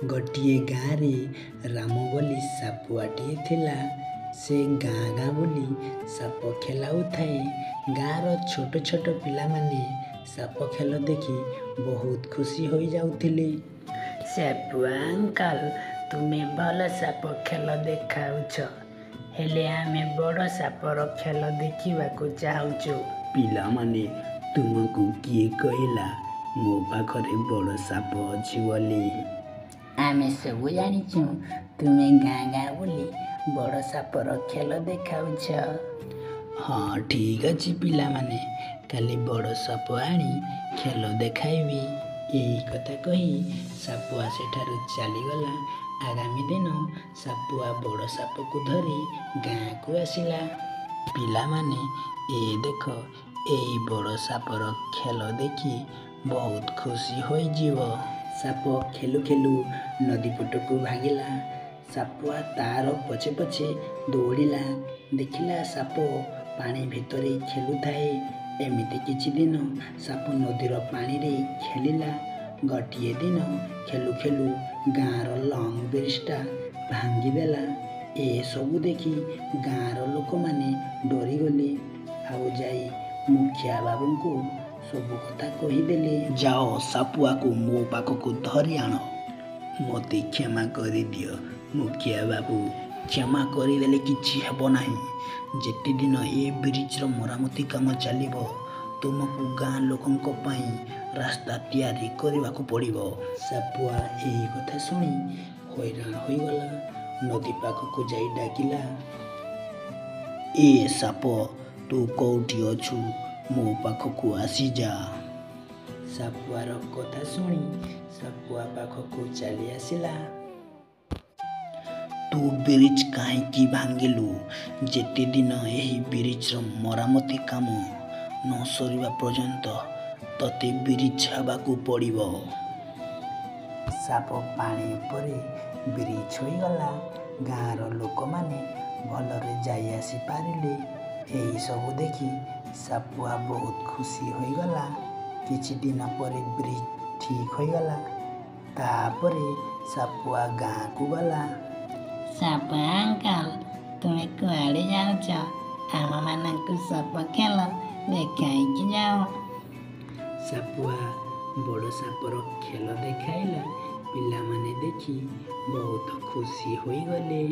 ଗୋଟିଏ ଗାଁରେ ରାମ ବୋଲି ସାପୁଆଟିଏ ଥିଲା। ସେ ଗାଁ ଗାଁ ବୁଲି ସାପ ଖେଳାଉଥାଏ। ଗାଁର ଛୋଟ ଛୋଟ ପିଲାମାନେ ସାପ ଖେଳ ଦେଖି ବହୁତ ଖୁସି ହୋଇଯାଉଥିଲେ। ସାପୁଆ ଅଙ୍କଲ, ତୁମେ ଭଲ ସାପ ଖେଳ ଦେଖାଉଛ, ହେଲେ ଆମେ ବଡ଼ ସାପର ଖେଳ ଦେଖିବାକୁ ଚାହୁଁଛୁ। ପିଲାମାନେ, ତୁମକୁ କିଏ କହିଲା ମୋ ପାଖରେ ବଡ଼ ସାପ ଅଛି ବୋଲି? ଆମେ ସବୁ ଜାଣିଛୁ, ତୁମେ ଗାଁ ଗାଁ ବୁଲି ବଡ଼ ସାପର ଖେଳ ଦେଖାଉଛ। ହଁ, ଠିକ୍ ଅଛି ପିଲାମାନେ, କାଲି ବଡ଼ ସାପ ଆଣି ଖେଳ ଦେଖାଇବି। ଏହି କଥା କହି ସାପୁଆ ସେଠାରୁ ଚାଲିଗଲା। ଆଗାମୀ ଦିନ ସାପୁଆ ବଡ଼ ସାପକୁ ଧରି ଗାଁକୁ ଆସିଲା। ପିଲାମାନେ, ଏ ଦେଖ, ଏଇ ବଡ଼ ସାପର ଖେଳ ଦେଖି ବହୁତ ଖୁସି ହୋଇଯିବ। ସାପ ଖେଳୁ ଖେଳୁ ନଦୀ ପଟକୁ ଭାଗିଲା। ସାପୁଆ ତାର ପଛେ ପଛେ ଦୌଡ଼ିଲା। ଦେଖିଲା ସାପ ପାଣି ଭିତରେ ଖେଳୁଥାଏ। ଏମିତି କିଛି ଦିନ ସାପ ନଦୀର ପାଣିରେ ଖେଳିଲା। ଗୋଟିଏ ଦିନ ଖେଳୁ ଖେଳୁ ଗାଁର ଲଙ୍ଗ୍ ବ୍ରିଜଟା ଭାଙ୍ଗିଦେଲା। ଏସବୁ ଦେଖି ଗାଁର ଲୋକମାନେ ଡରିଗଲେ ଆଉ ଯାଇ ମୁଖିଆ ବାବୁଙ୍କୁ ସବୁ କଥା କହିଦେଲେ। ଯାଅ, ସାପୁଆକୁ ମୋ ପାଖକୁ ଧରି ଆଣ। ମୋତେ କ୍ଷମା କରିଦିଅ ମୁଖିଆ ବାବୁ। କ୍ଷମା କରିଦେଲେ କିଛି ହେବ ନାହିଁ। ଯେତେଦିନ ଏ ବ୍ରିଜର ମରାମତି କାମ ଚାଲିବ, ତୁମକୁ ଗାଁ ଲୋକଙ୍କ ପାଇଁ ରାସ୍ତା ତିଆରି କରିବାକୁ ପଡ଼ିବ। ସାପୁଆ ଏହି କଥା ଶୁଣି ହଇରାଣ ହୋଇଗଲା। ନଦୀ ପାଖକୁ ଯାଇ ଡାକିଲା, ଏ ସାପ, ତୁ କୋଉଠି ଅଛୁ? ମୋ ପାଖକୁ ଆସିଯା। ସାପୁଆର କଥା ଶୁଣି ସାପୁଆ ପାଖକୁ ଚାଲି ଆସିଲା। ତୁ ବ୍ରିଜ କାହିଁକି ଭାଙ୍ଗିଲୁ? ଯେତେଦିନ ଏହି ବ୍ରିଜର ମରାମତି କାମ ନ ସରିବା ପର୍ଯ୍ୟନ୍ତ ତତେ ବ୍ରିଜ ହେବାକୁ ପଡ଼ିବ। ସାପ ପାଣି ଉପରେ ବ୍ରିଜ ହୋଇଗଲା। ଗାଁର ଲୋକମାନେ ଭଲରେ ଯାଇ ଆସିପାରିଲେ। ଏହିସବୁ ଦେଖି ସାପୁଆ ବହୁତ ଖୁସି ହୋଇଗଲା। କିଛି ଦିନ ପରେ ବ୍ରିଜ ଠିକ୍ ହୋଇଗଲା। ତାପରେ ସାପୁଆ ଗାଁକୁ ଗଲା। ସାପୁଆ ଅଙ୍କଲ, ତୁମେ କୁଆଡ଼େ ଯାଉଛ? ଆମମାନଙ୍କୁ ସାପ ଖେଳ ଦେଖାଇକି ଯାଅ। ସାପୁଆ ବଡ଼ ସାପର ଖେଳ ଦେଖାଇଲା। ପିଲାମାନେ ଦେଖି ବହୁତ ଖୁସି ହୋଇଗଲେ।